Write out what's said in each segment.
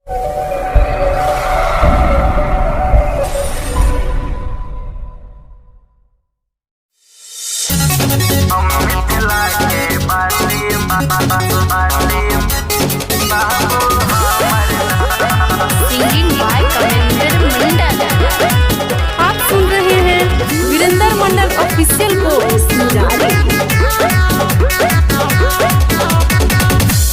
Singing by कमेंदर मंडल। आप सुन रहे हैं वीरेंद्र मंडल ऑफिशियल को।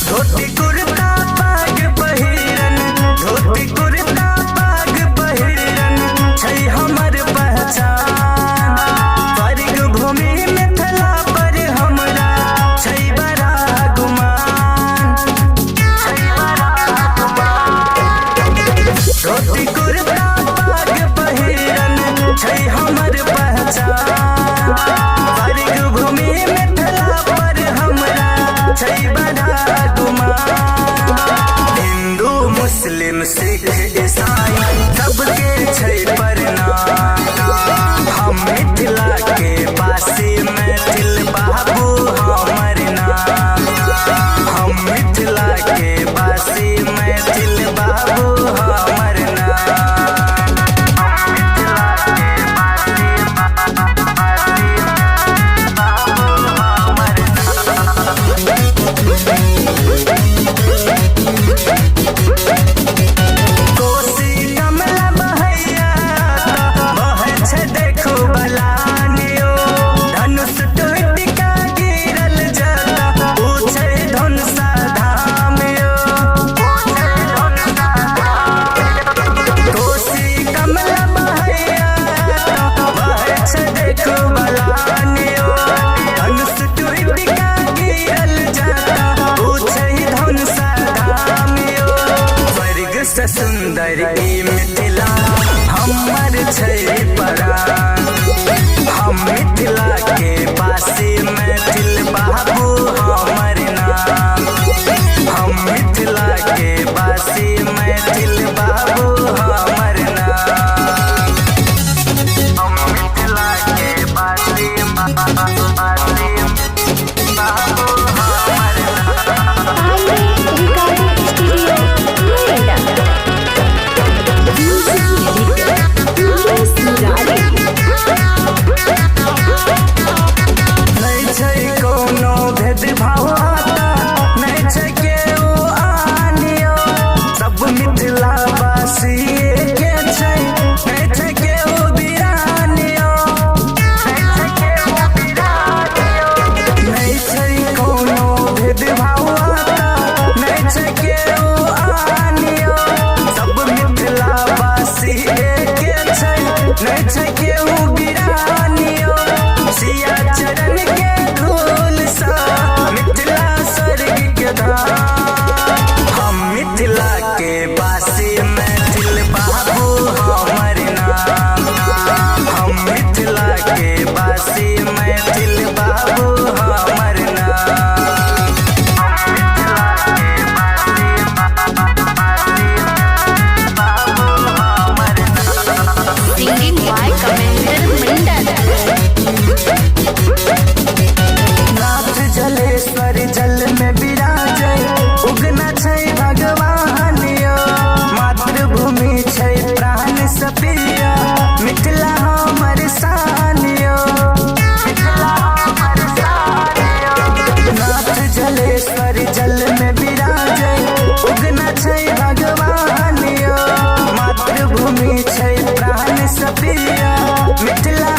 धोती कुर्ता पाग पहिरन, धोती कुर्ता पाग पहिरन छै हमर पहचान। स्वर्ग भूमि मिथिला पर हमरा छै बड़ा गुमान, छै बड़ा गुमान। धोती कुर्ता पाग पहिरन छै हमर पहचान। स्वर्ग भूमि मिथिला पर हमरा छै बड़ा गुमान। हिंदू मुस्लिम सिख ईसाई सबके छै प्रणाम। हम मिथिला के वासी, मैथिल बाबू हमर नाम। हम मिथिला के वासी, मैथिल बाबू हमर नाम। हम मिथिला के वासी, वासी, बाबू हमर नाम। कोसी कमला बहैया बहै छै देखो बलानियो। धनुष टूट के गिरल जाता ऊ छै धनुषा धाम यो। कोसी कमला बहैया बहै छै देखो बलानियो। धनुष टूट के गिरल जाता ऊ छै धनुषा धाम यो। स्वर्ग से सुंदर ई मिथिला हमर छै परान। हम मिथिला के वासी, मैथिल बाबू हमर नाम। हम मिथिला के वासी, मैथिल बाबू हमर नाम। हम मिथिला के वासी, वासी, बाबू हमर नाम। Recording studio Noida. नहि छै कोनो भेदभाव आता, नहि छै केओ आनियो। सब मिथिला वासी के छै, नहि छै केओ बिरानियो। नहि छै केओ बिरानियो। नहि छै कोनो भेदभाव आता, नहि छै केओ आनियो। सब मिथिला वासी के छै, नहि छै केओ बिरानियो। सिया चरण के धूल सा मिथिला स्वर्ग के धाम। हम मिथिला के वासी, मैथिल बाबू हमर नाम। हम मिथिला के वासी, मैथिल बाबू हमर नाम। हम मिथिला के वासी, वासी, बाबू हमर नाम। सिंगिंग बाय कमेंदर मंडल। नाथ जलेश्वर जल में विराजे, उगना छै भगवान यो। मातृभूमि छै प्राण सपिया, मिथिला हमर शान यो। मिथिला हमर शान यो। नाथ जलेश्वर जल में विराजे, उगना छै भगवान यो। मातृभूमि छै प्राण सपिया, मिथिला